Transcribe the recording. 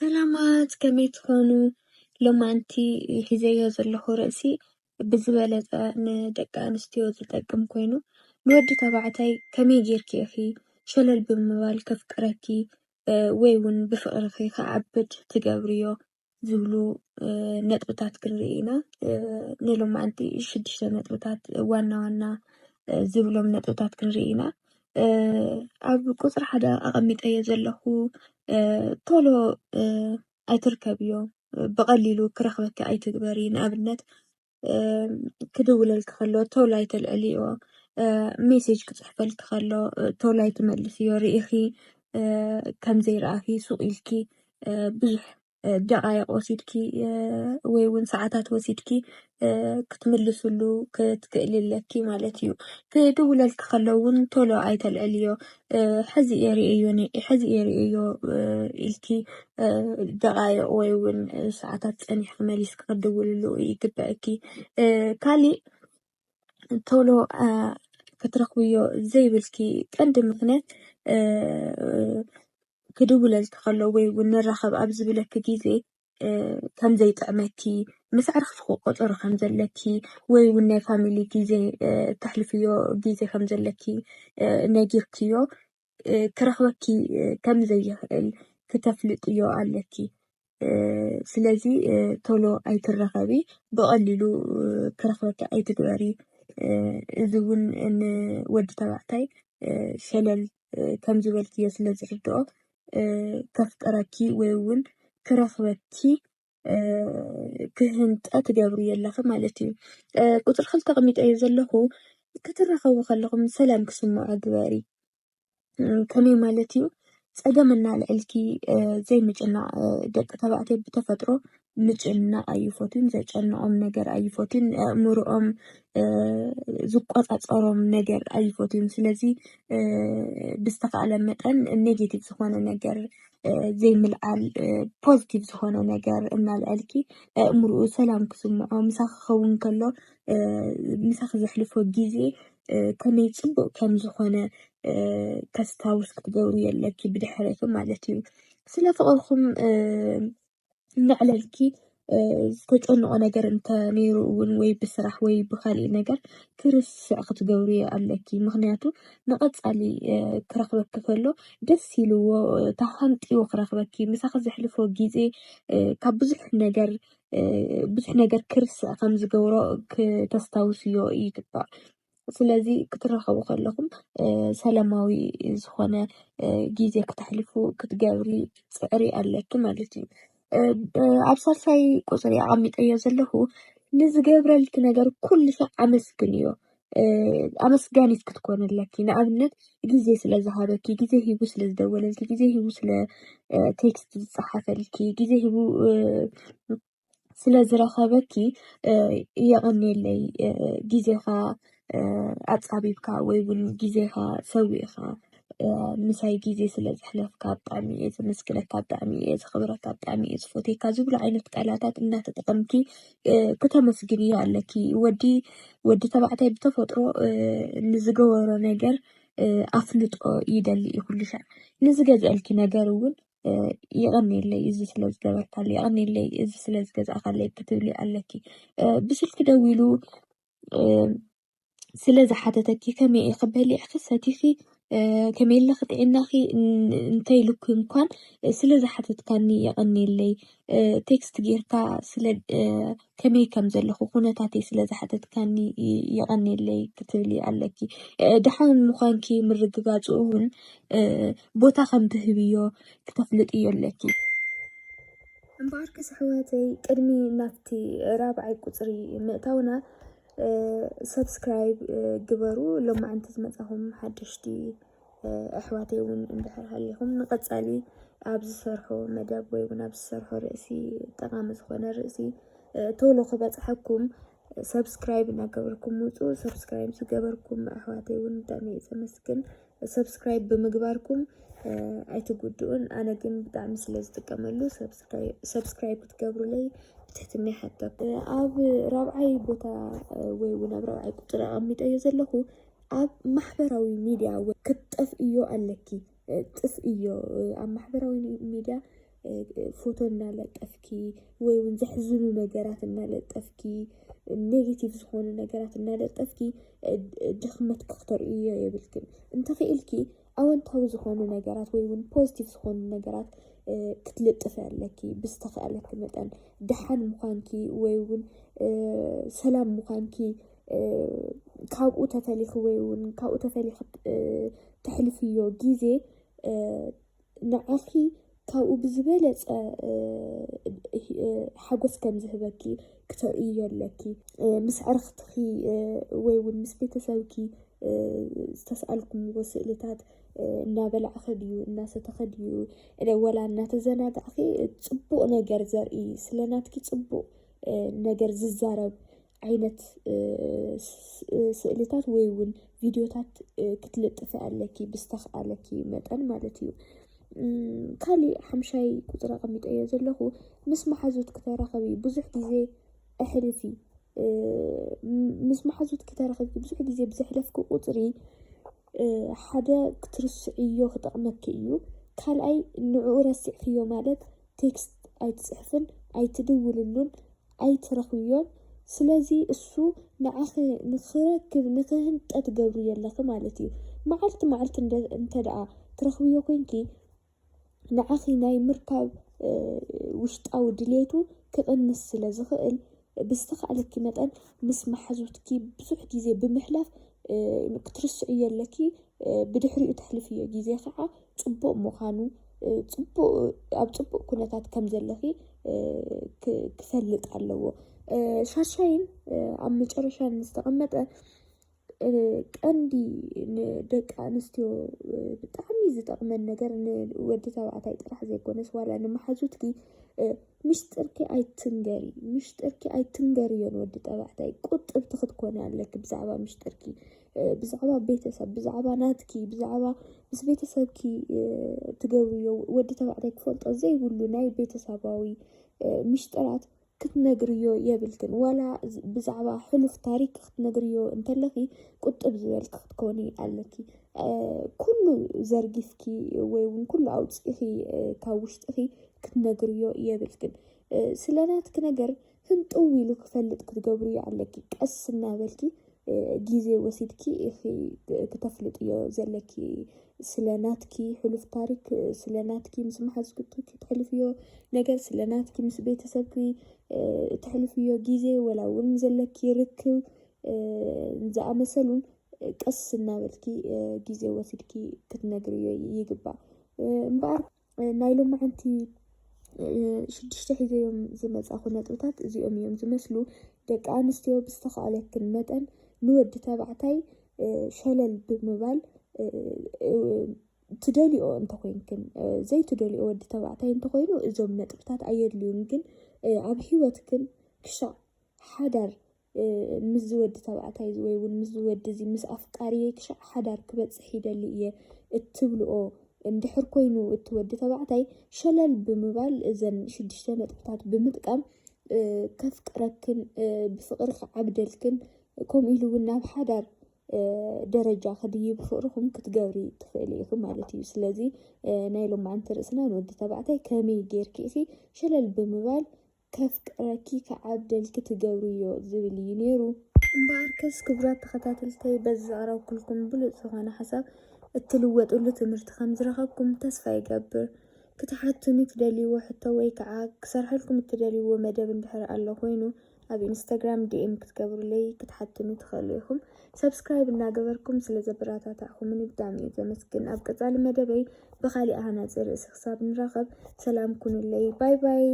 ሰላማት፣ ከመይ ትኾኑ? ሎማንቲ ሒዘዮ ዘለኹ ርእሲ ብዝበለጸ ንደቂ ኣንስትዮ ዝጠቅም ኮይኑ፣ ንወዲ ተባዕታይ ከመይ ጌርኪ ኢኺ ሸለል ብምባል ከፍቅረኪ፣ እ፣ ወይ እውን ብፍቕርኺ ክዓብድ ትገብርዮ ዝብሉ፣ እ፣ ነጥብታት ክንርኢ ኢና። እ፣ ንሎማንቲ ሽዱሽተ ነጥብታት ዋና ዋና፣ እ፣ ዝብሎም ነጥብታት ክንርኢ ኢና። እ፣ ኣብ ቁጽሪ ሓደ ኣቐሚጠዮ ዘለኹ፣ እ፣ ቶሎ፣ እ፣ ኣይትርከብዮ፣ ብቐሊሉ ክረኽበኪ ኣይትግበሪ። ንኣብነት፣ እ፣ ክድውለልኪ ከሎ ቶሎ ኣይተልዕልዮ፣ እ፣ ሜሴጅ ክጽሕፈልኪ ከሎ፣ እ፣ ቶሎ ኣይትመልስዮ። ርኢኺ፣ እ፣ ከም ዘይረኣኺ ሱቕ ኢልኪ፣ እ፣ ብዙሕ፣ እ፣ ደቓይቕ ወሲድኪ፣ እ፣ ወይ እውን ሰዓታት ወሲድኪ፣ እ፣ ክትምልስሉ ክትክእሊ ኣለኪ ማለት እዩ። ክድውለልኪ ከሎ እውን ቶሎ ኣይተልዕልዮ። እ፣ ሕዚ እየ ርእዮ ነ-፣ ሕዚ እየ ርእዮ፣ እ፣ ኢልኪ፣ እ፣ ደቓይቕ ወይ እውን ሰዓታት ጸኒሕኪ መሊስኪ ክትድውልሉ ይግበአኪ። እ፣ ካሊእ ቶሎ፣ እ፣ ክትረኽብዮ ዘይብልኪ ቀንዲ ምኽንያት፣ እ፣ ክድውለልኪ ከሎ ወይ እውን ንራኸብ ኣብ ዝብለኪ ግዜ፣ እ፣ ከም ዘይጥዕመኪ፣ ምስ ኣዕርኽቲ ክትቆጸሩ ከም ዘለኪ ወይ እውን ናይ ፋሚሊ ግዜ፣ እ፣ ተሕልፍዮ ግዜ ከም ዘለኪ፣ እ፣ ነጊርክዮ፣ እ፣ ክረኽበኪ፣ እ፣ ከም ዘይኽእል ክተፍልጥዮ ኣለኪ። እ፣ ስለዚ፣ እ፣ ቶሎ ኣይትራኸቢ፣ ብቐሊሉ፣ እ፣ ክረኽበኪ ኣይትግበሪ። እ፣ እዚ እውን ንወዲ ተባዕታይ፣ እ፣ ሸለል፣ እ፣ ከም ዝበልክዮ ስለ ዝርድኦ፣ እ፣ ከፍቅረኪ ወይ እውን ክረኽበኪ፣ እ፣ ክህንጠ ትገብርዮ ኣለኺ ማለት እዩ። እ፣ ቁጽሪ ክልተ ኣቐሚጠዮ ዘለኹ፣ ክትራኸቡ ከለኹም ሰላም ክስምዖ ግበሪ። እ፣ ከመይ ማለት እዩ? ጸገም እናልዕልኪ፣ እ፣ ዘይምጭናቕ፣ እ፣ ደቂ ተባዕትዮ ብተፈጥሮ ምጭናቕ ኣይፈትዩን፣ ዘጨንቖም ነገር ኣይፈትዩን፣ ኣእምሮኦም፣ እ፣ ዝቆጻጸሮም ነገር ኣይፈትዩን። ስለዚ፣ እ፣ ብዝተኻእለ መጠን ኔጌቲቭ ዝኾነ ነገር፣ እ፣ ዘይምልዓል፣ እ፣ ፖዚቲቭ ዝኾነ ነገር እናልዐልኪ፣ ኣእምሮኡ ሰላም ክስምዖ፣ ምሳኺ ክኸውን ከሎ፣ እ፣ ምሳኺ ዘሕልፎ ግዜ፣ እ፣ ከመይ ጽቡቕ ከም ዝኾነ፣ እ፣ ከስታውስ ክትገብርዮ ኣለኪ ብድሕረቱ ማለት እዩ። ስለ ፍቕርኹም፣ እ፣ እናዕለልኪ፣ እ፣ ዝተጨንቖ ነገር እንተ ነይሩ እውን ወይ ብስራሕ ወይ ብኻሊእ ነገር ክርስዕ ክትገብርዮ ኣለኪ። ምኽንያቱ ንቐጻሊ፣ እ፣ ክረኽበኪ ከሎ ደስ ኢልዎ፣ እ፣ ተሃንጥዩ ክረኽበኪ፣ ምሳኺ ዘሕልፎ ግዜ፣ እ፣ ካብ ብዙሕ ነገር፣ እ፣ ብዙሕ ነገር ክርስዕ ከም ዝገብሮ ክተስታውስዮ ይግባእ። ስለዚ ክትራኸቡ ከለኹም፣ እ፣ ሰላማዊ ዝኾነ፣ እ፣ ግዜ ክተሕልፉ ክትገብሪ ጽዕሪ ኣለኪ ማለት እዩ። እ፣ እ፣ ኣብ ሳልሳይ ቁጽሪ ኣቐሚጠዮ ዘለኹ፣ ንዝገብረልኪ ነገር ኩሉ ሻዕ ኣመስግንዮ። እ፣ ኣመስጋኒት ክትኮኒ ኣለኪ። ንኣብነት፣ ግዜ ስለ ዝሃበኪ፣ ግዜ ሂቡ ስለ ዝደወለልኪ፣ ግዜ ሂቡ ስለ፣ እ፣ ቴክስት ዝጸሓፈልኪ፣ ግዜ ሂቡ፣ እ፣ ስለ ዝረኸበኪ፣ እ፣ የቐንየለይ፣ እ፣ ግዜኻ፣ እ፣ ኣጻቢብካ ወይ እውን ግዜኻ ሰዊእኻ፣ እ፣ ምሳይ ግዜ ስለ ዘሕለፍካ ብጣዕሚ እየ ዘመስግነካ፣ ብጣዕሚ እየ ዘኽብረካ፣ ብጣዕሚ እየ ዝፎትየካ ዝብሉ ዓይነት ቃላታት እናተጠቐምኪ፣ እ፣ ክተመስግንዮ ኣለኪ። ወዲ፣ ወዲ ተባዕታይ ብተፈጥሮ፣ እ፣ ንዝገበሮ ነገር፣ እ፣ ኣፍልጦ ይደሊ እዩ ኩሉ ሻዕ። ንዝገዝአልኪ ነገር እውን፣ እ፣ የቐንየለይ እዚ ስለ ዝገበርካለይ፣ የቐንየለይ እዚ ስለ ዝገዛእካለይ ክትብሊ ኣለኪ። እ፣ ብስልኪ ደዊሉ፣ እ፣ ስለ ዝሓተተኪ ከመይ ኢኺ በሊዕኺ ሰቲኺ፣ እ፣ ከመይ ኣለኺ ጥዕናኺ ን-፣ እንተይልኩ እንኳን፣ እ፣ ስለ ዝሓተትካኒ የቐንየለይ። እ፣ ቴክስት ጌርካ ስለ፣ እ፣ ከመይ ከም ዘለኹ ኩነታተይ ስለ ዝሓተትካኒ ይ-፣ የቐንየለይ ክትብሊ ኣለኪ። እ፣ ደሓን ምዃንኪ ምርግጋጹ እውን፣ እ፣ ቦታ ከም ትህብዮ ክተፍልጥዮ ኣለኪ። እምበኣርከስ ኣሕዋተይ፣ ቅድሚ ናብቲ ራብዓይ ቁጽሪ ምእታውና፣ እ፣ ሰብስክራይብ፣ እ፣ ግበሩ። ሎማዓንቲ ዝመጻኹም ሓደሽቲ፣ እ፣ ኣሕዋተይ እውን እንድሕር ሃሊኹም፣ ንቐጻሊ ኣብ ዝሰርሖ መደብ ወይ እውን ኣብ ዝሰርሖ ርእሲ፣ ጠቓሚ ዝኾነ ርእሲ፣ እ፣ ቶሎ ክበጽሐኩም፣ ሰብስክራይብ እናገበርኩም ውጹ። ሰብስክራይብ ዝገበርኩም ኣሕዋተይ እውን ብጣዕሚ እየ ዘመስግን። ሰብስክራይብ ብምግባርኩም፣ እ፣ ኣይትጉድኡን። ኣነ ግን ብጣዕሚ ስለ ዝጥቀመሉ ሰብስክራይ-፣ ሰብስክራይብ ክትገብሩለይ ብትሕትና ይሓተኩም። ኣብ ራብዓይ ቦታ፣ እ፣ ወይ እውን ኣብ ራብዓይ ቁጽሪ ኣቐሚጠዮ ዘለኹ፣ ኣብ ማሕበራዊ ሚድያ ወ-፣ ክትጠፍእዮ ኣለኪ። እ፣ ጥፍእዮ። እ፣ ኣብ ማሕበራዊ ሚድያ፣ ፎቶ እናለጠፍኪ ወይ እውን ዘሕዝኑ ነገራት እናለጠፍኪ፣ ኔጌቲቭ ዝኾኑ ነገራት እናለጠፍኪ ድኽመት ክተርእዮ የብልክን። እንተኽኢልኪ ኣወንታዊ ዝኾኑ ነገራት ወይ እውን ፖዚቲቭ ዝኾኑ ነገራት ክትልጥፊ ኣለኪ። ብዝተኽኣለኪ መጠን ደሓን ምዃንኪ ወይ እውን ሰላም ምዃንኪ፣ ካብኡ ተፈሊኺ ወይ እውን ካብኡ ተፈሊኺ ተሕልፍዮ ግዜ ንዓኺ ካብኡ ብዝበለፀ ሓጎስ ከም ዝህበኪ ክተርእዮ ኣለኪ። ምስ ዕርኽትኺ ወይ እውን ምስ ቤተሰብኪ ዝተስኣልኩምዎ ስእልታት እናበላዕኸ ድዩ እናሰተኸ ድዩ ወላ እናተዘናጋዕኺ ፅቡቕ ነገር ዘርኢ፣ ስለ ናትኪ ፅቡቕ ነገር ዝዛረብ ዓይነት ስእልታት ወይ እውን ቪድዮታት ክትልጥፊ ኣለኪ፣ ብዝተኽኣለኪ መጠን ማለት እዩ። ካሊእ ሓምሻይ ቁፅሪ ኣቐሚጠዮ ዘለኹ፣ ምስ መሓዙት ክተራኸቢ ብዙሕ ግዜ ኣሕልፊ። ምስ መሓዙት ክተራኸቢ ብዙሕ ግዜ ብዘሕለፍኪ ቁፅሪ ሓደ ክትርስዕዮ ክጠቕመኪ እዩ። ካልኣይ ንዕኡ ረሲዕክዮ ማለት ቴክስት ኣይትፅሕፍን ኣይትድውልሉን ኣይትረኽብዮን። ስለዚ እሱ ንዓኺ ንኽረክብ ንኽህንጠ ትገብርዮ ኣለኺ ማለት እዩ። መዓልቲ መዓልቲ እንተ ደኣ ትረኽብዮ ኮንኪ ንዓኺ ናይ ምርካብ ውሽጣዊ ድሌቱ ክቕንስ ስለ ዝኽእል ብዝተኻእለኪ መጠን ምስ መሓዙትኪ ብዙሕ ግዜ ብምሕላፍ ክትርስዕዮ ኣለኪ። ብድሕሪኡ ተሕልፍዮ ግዜ ከዓ ፅቡቕ ምዃኑ፣ ኣብ ፅቡቕ ኩነታት ከም ዘለኺ ክፈልጥ ኣለዎ። ሻሻይን ኣብ መጨረሻ ዝተቐመጠ ቀንዲ ንደቂ ኣንስትዮ ብጣዕሚ ዝጠቕመን ነገር ንወዲ ተባዕታይ ጥራሕ ዘይኮነስ ዋላ ንመሓዙትኪ ምሽጥርኪ ኣይትንገሪ፣ ምሽጥርኪ ኣይትንገርዮ ንወዲ ተባዕታይ። ቁጥብቲ ክትኮኒ ኣለኪ ብዛዕባ ምሽጥርኪ፣ ብዛዕባ ቤተሰብ፣ ብዛዕባ ናትኪ፣ ብዛዕባ ምስ ቤተሰብኪ ትገብርዮ ወዲ ተባዕታይ ክፈልጦ ዘይብሉ ናይ ቤተሰባዊ ምሽጥራት ክትነግርዮ የብልክን። ዋላ ብዛዕባ ሕሉፍ ታሪክ ክትነግርዮ እንተለኺ ቁጥብ ዝበልኪ ክትኮኒ ኣለኪ። ኩሉ ዘርጊፍኪ ወይ እውን ኩሉ ኣውፂእኺ ካብ ውሽጥኺ ክትነግርዮ የብልክን። ስለ ናትኪ ነገር ህንጥው ኢሉ ክፈልጥ ክትገብርዮ ኣለኪ። ቀስ እናበልኪ ግዜ ወሲድኪ ኢኺ ክተፍልጥዮ ዘለኪ። ስለ ናትኪ ሕሉፍ ታሪክ፣ ስለ ናትኪ ምስ መሓዙትኪ ትሕልፍዮ ነገር፣ ስለ ናትኪ ምስ ቤተሰብኪ ትሕልፍዮ ግዜ፣ ወላ እውን ዘለኪ ርክብ ዝኣመሰሉን ቀስ እናበልኪ ግዜ ወሲድኪ ክትነግርዮ ይግባእ። እምበኣር ናይ ሎማዓንቲ ሽዱሽተ ሒዘዮም ዝመፃኹ ነጥብታት እዚኦም እዮም ዝመስሉ። ደቂ ኣንስትዮ ብዝተኻእለክን መጠን ንወዲ ተባዕታይ ሸለል ብምባል ትደልዮ እንተኮይንክን፣ ዘይትደልዮ ወዲ ተባዕታይ እንተኮይኑ እዞም ነጥብታት ኣየድልዩን። ግን ኣብ ሂወትክን ክሻዕ ሓዳር ምስዚ ወዲ ተባዕታይ ወይ እውን ምስዚ ወዲ እዚ ምስ ኣፍቃሪየ ክሻዕ ሓዳር ክበፅሕ ይደሊ እየ እትብልኦ እንድሕር ኮይኑ እቲ ወዲ ተባዕታይ ሸለል ብምባል እዘን ሽዱሽተ ነጥብታት ብምጥቃም ከፍቅረክን ብፍቅሪ ክዓብደልክን ከምኡ ኢሉ እውን ናብ ሓዳር ደረጃ ክድይብ ፍቅርኹም ክትገብሪ ትኽእሊ ኢኹ ማለት እዩ። ስለዚ ናይ ሎማዓንቲ ርእስና ንወዲ ተባዕታይ ከመይ ጌርኪ ኢኺ ሸለል ብምባል ከፍቅረኪ ክዓብደልኪ ትገብርዮ ዝብል እዩ ነይሩ። እምበኣርከስ ክቡራት ተኸታተልተይ በዚ ዘቕረብኩልኩም ብሉፅ ዝኾነ ሓሳብ እትልወጥሉ ትምህርቲ ከም ዝረኸብኩም ተስፋ ይገብር። ክትሓቱኒ ትደልይዎ ሕቶ ወይ ከዓ ክሰርሐልኩም እትደልይዎ መደብ እንድሕር ኣሎ ኮይኑ ኣብ ኢንስታግራም ዲኤም ክትገብሩለይ ክትሓቱኒ ትኽእሉ ኢኹም። ሰብስክራይብ እናገበርኩም ስለ ዘበረታታዕኹምኒ ብጣዕሚ እየ ዘመስግን። ኣብ ቀፃሊ መደበይ ብኻሊእ ሃናፂ ርእሲ ክሳብ ንራኸብ ሰላም ኩኑለይ። ባይ ባይ።